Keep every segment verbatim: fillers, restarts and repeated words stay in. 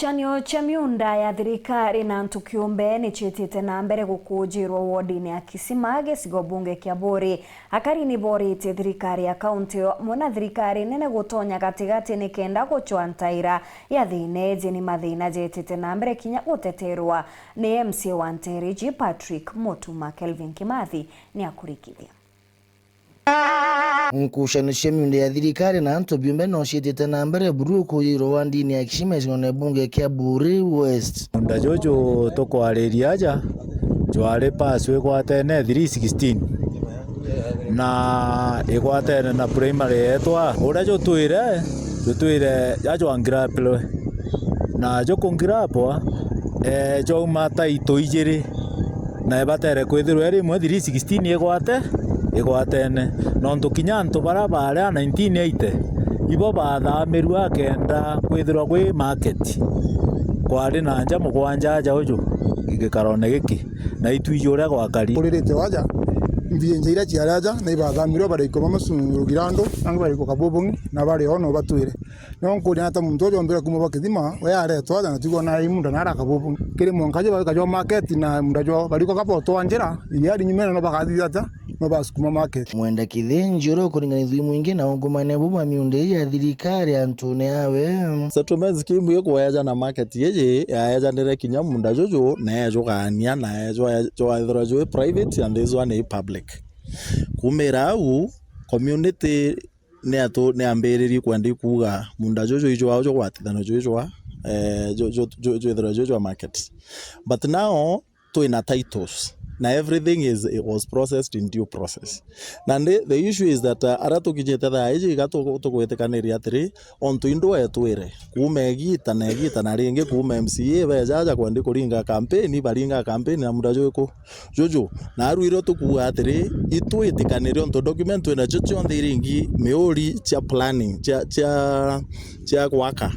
Ngucanio cia miunda ya thirikari na antu kiumbe ni ciitite na mbere gukujirwa wodini ya Kisima, gicigo bunge kia Buuri. Akari ni boritie thirikari ya kaunti yo amwe na thirikari nene gutonya gatigati nikenda gucwa ntaira ya thina iji. Ni mathina jetite na mbere kinya guteterwa ni M C A wa Nteere iji, Patrick Mutuma. Kelvin Kimathi ni akurikithia. Ngucanio cia miunda ya thirikari na antu biumbe no ciitite na mbere buru kujirwa wodini ya Kisima, gicigone bunge kia Buuri West. Munda juju tukwariria aja, jwari pass igwatene three sixteen, na igwatene na primary yetwa. Uria jutwire, jutwire jajwangirapirwe, na jukungirapwa, eh, jwauma taito ijiri, na ibatere kwithirwa iri imwe three sixteen igwate, igwatene. Nontu kinya antu baria baari a nineteen eighty, ibo bathamirue akenda kwithirwa gwi market. Kwari na nja mugwanja aja uju gikarone giki, na itwiji uria gwakari. Kuririte waja, mbinja iria ciari aja, na ibathamirwe baraikoma macurugira andu, nangi baraikwa Kabubung'i, na bari o no batwire. No nkuria ata muntu uju ombire kuuma ba Kithima, we aretwa aja na tigwa na imunda na araka bubu. Kiri mwanka jo baka jo market na munda jo bariko kabo twa njira, iria ari nyuma no bakathithia ata, no basukuma market. Mwenda Kithinji uria ukuringanithua mwingi na ungumania buu bwa miunda ii ya thirikari antune awe. Settlement scheme ikweja na market iji, yaejanire kinya munda juju, na ejugania, na ejwa, jwaithirwa jwi private and this one i public. Kumira au, community ni atu-, ni ambiririe kwenda ikuuga munda juju ijwao jugwatithanio jwijwa, eh, ju-, ju-, ju-, jwithirwa jwijwa market. But now, twina titles, na everything is, it was processed in due process. Nandi the issue is that, uh, aria tukinyite thaa iji, iga tu-, tugwitikaniria atiri, ontu indu etwire, kuuma igita na igita na ringi, kuuma M C A beja aja kwenda kuringa campaign, baringa campaign na munda jwiku? Juju, na aru irio tukuuga atiri, itwitikanirie ontu document twinacio cionthe iringi miuri cia planning, cia, cia, cia gwaka.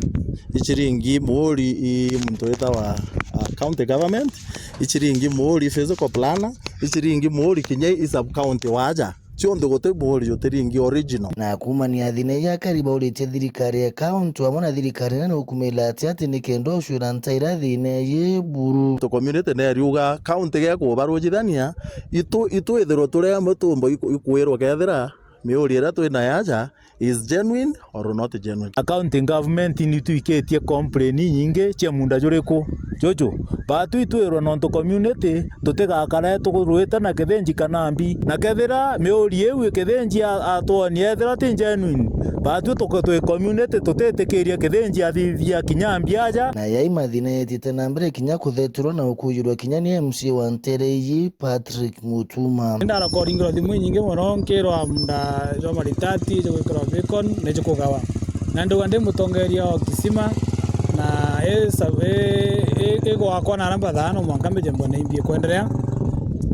Ichiringi muuri i muntu witawa, ah, county government, ichiringi muuri physical planner, ichiringi muuri kinya i sub county waja. Cionthe guti muuri jutiringi original. Na kuumania thina ii akari bauritie thirikari ya kaunti amwe na thirikari nene gukumira ati ati nikenda ucwira ntaira thina ii buru. To community neriuga county gekubarujithania, itu, itu ithirwe turi amwe tumba iku-, ikwirwa kethira miuri iria twinayo aja is genuine or not genuine. Accounting government ni twikitie complain inyingi cia munda juriku juju. Baatwi itwirwa nontu community tutigakare turwite na kithinji kana mbi. Na kethira miuri iu kithinji a-, atwonia ethira ti genuine, baatwi tuko-, twi community tutitikiria kithinji athithia kinya mbi aja. Na yai mathina yetite na mbere kinya kutheturwa na ukujirwa kinya ni M C A wa ntere iji, Patrick Mutuma. Ndara kuringirwa thimu inyingi mono, nkirwa munda jwa maritati jugwikirwa beacon ni jukugawa. Na ndauga ndi mutongeria o Kisima, na i sa-, i, i, i gwakwa na aria mbathaa no mwanka mbije mbone imbi ikwenderea.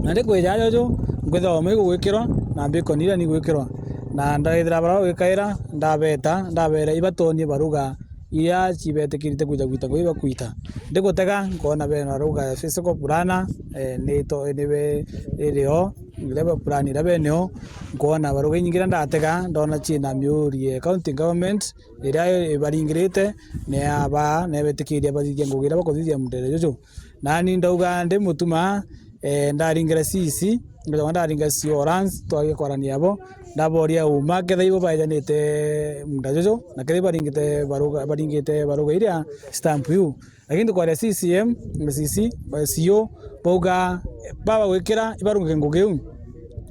Na ndikwija aja uju, nkwithirwa umwe igugwikirwa, na beacon iria ni igwikirwa. Na ndaithira baria bagwikaira, ndabeta, ndabera ibatonie baruga iria cibetikirite kwija gwita ngugi bakwita. Ndigutega, nkoona bena ruga ya physical planner, eh, ni to-, ni be-, iri o, iria ba plan iria bene o, nkoona baruga inyingi iria ndatega, ndona ciina miuri ya county government, iria ibaringirite, ni ya baa, na ibetikiria bathithia ngugi iria bakuthithia mundere juju. Nani ndauga ndi Mutuma, eh, ndaringire C C, ndauga ndaringa C O Lands, twagia kwarania abo, ndaboria uma, kethira ibo baejanite munda juju, na kethira baringite baruga, baringite baruga iria stamp iu. Lakini tukwaria C C M, C C, ba-, C O, bauga, baba gwikira, ibarungike ngugi iu.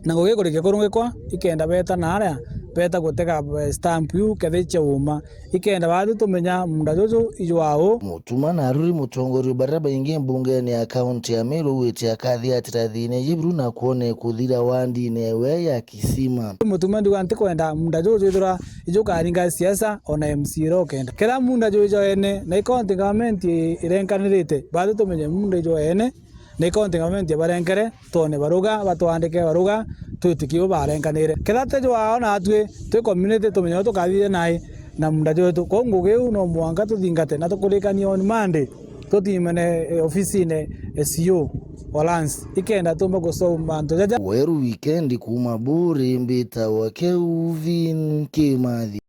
Na ngugi ikurikia kurungikwa, ikenda beta na aria, beta gutega, eh, stamp iu, kethira icia uma. Ikenda baatwi tumenya munda juju ijwa u. Mutuma na aruri mutongoria baria baingi mbungene ya kaunti ya Meru witi akathiatira thina iji buru na kwone kuthira wandine ewe ya Kisima. Mutuma ndiuga ntikwenda munda juju ithira ijukaringa siasa ona M C A iria ukenda. Kethira munda juju ijwa ene, na i county government i-, irenkanirite, baatwi tumenye munda ijwa ene, na i county government ibarenkere, twone baruga, batwandike baruga, twitikie bo barenkanire. Kethira ti jwao natwi twi community, tumenye uria tukathithia nai na munda jwetu. Kwou ngugi iu no mwanka tuthingate na tukurikanie on Monday, tutimane, eh, ofisine, eh, C O wa lands, ikenda tumba gusolve mantu jaja. Weru Weekend kuuma Buuri, mbitawa Kelvin Kimathi.